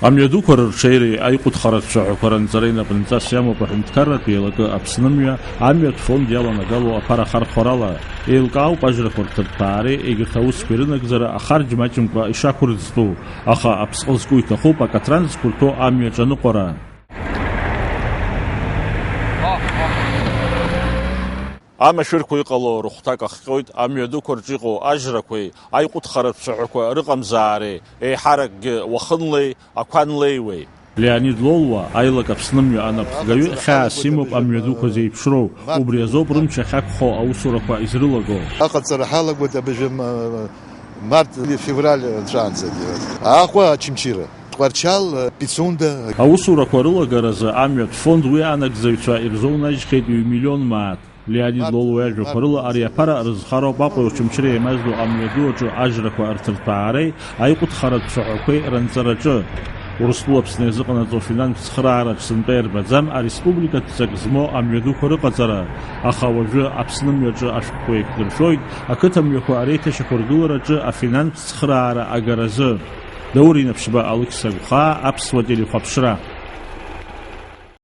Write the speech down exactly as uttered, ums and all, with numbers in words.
Амҩадуқәа рырҽеиреи аиҟәыҭхаратә цәаҳәақәа ранҵара инапынҵас иамоуп аҳәынҭқарратә еилакы Аԥснымҩа амҩатә фонд иаланагалоу аԥара хархәарала. Еилкаауп ажрақәа рҭырҭәаареи егьырҭ аусқәа ирынагӡара ахарџь маҷымкәа ишақәырӡтәу, аха аԥсҟы зку иҭахуп акатран зқәырҭәоу амҩаҿ аныҟәара. Амашәырқәа иҟало рыхәҭак ахҟьоит, амҩадуқәа рҿы иҟоу ажрақәеи аиҟәыҭхаратә цәаҳәақәа рыҟамзаареи еиҳаракгьы уахынлеи ақәа нлеиуеи. Леонид Лолуа, аилак Аԥснымҩа анапхгаҩы, хьаас имоуп амҩадуқәа зеиԥшроу, убри азоуп рымч ахьақәхо аусурақәа изрылаго. Аҟаҵара ҳалагоит абыжә м-, март, февраль анҵәаанӡагьы. Аҟәа, Очамчыра, Тҟәарчал, Пицунда. Аусурақәа рылагаразы амҩатә фонд уи анагӡаҩцәа ирзоунажьхьеит ҩ-миллион мааҭ. Леонид Лолуа иажәақәа рыла, ари аԥара рызхароуп Аҟәеи Очамчыреи еимаздо амҩаду аҿы ажрақәа рҭырҭәаареи аиҟәыҭхаратә цәаҳәақәеи ранҵараҿы. Урыстәыла Аԥсны иазыҟанаҵо афинанстә цхыраараҿ сынтәа иарбаӡам ареспубликатә ҵак змоу амҩадуқәа рыҟаҵара, аха уажәы Аԥсны мҩаҿы ашәҟәқәа еиқәдыршәоит ақыҭамҩақәа реиҭашьақәыргылараҿы афинанстә цхыраара агаразы. Даур Инаԥшьба, Алықьса Гәхаа, Аԥсуа телехәаԥшра.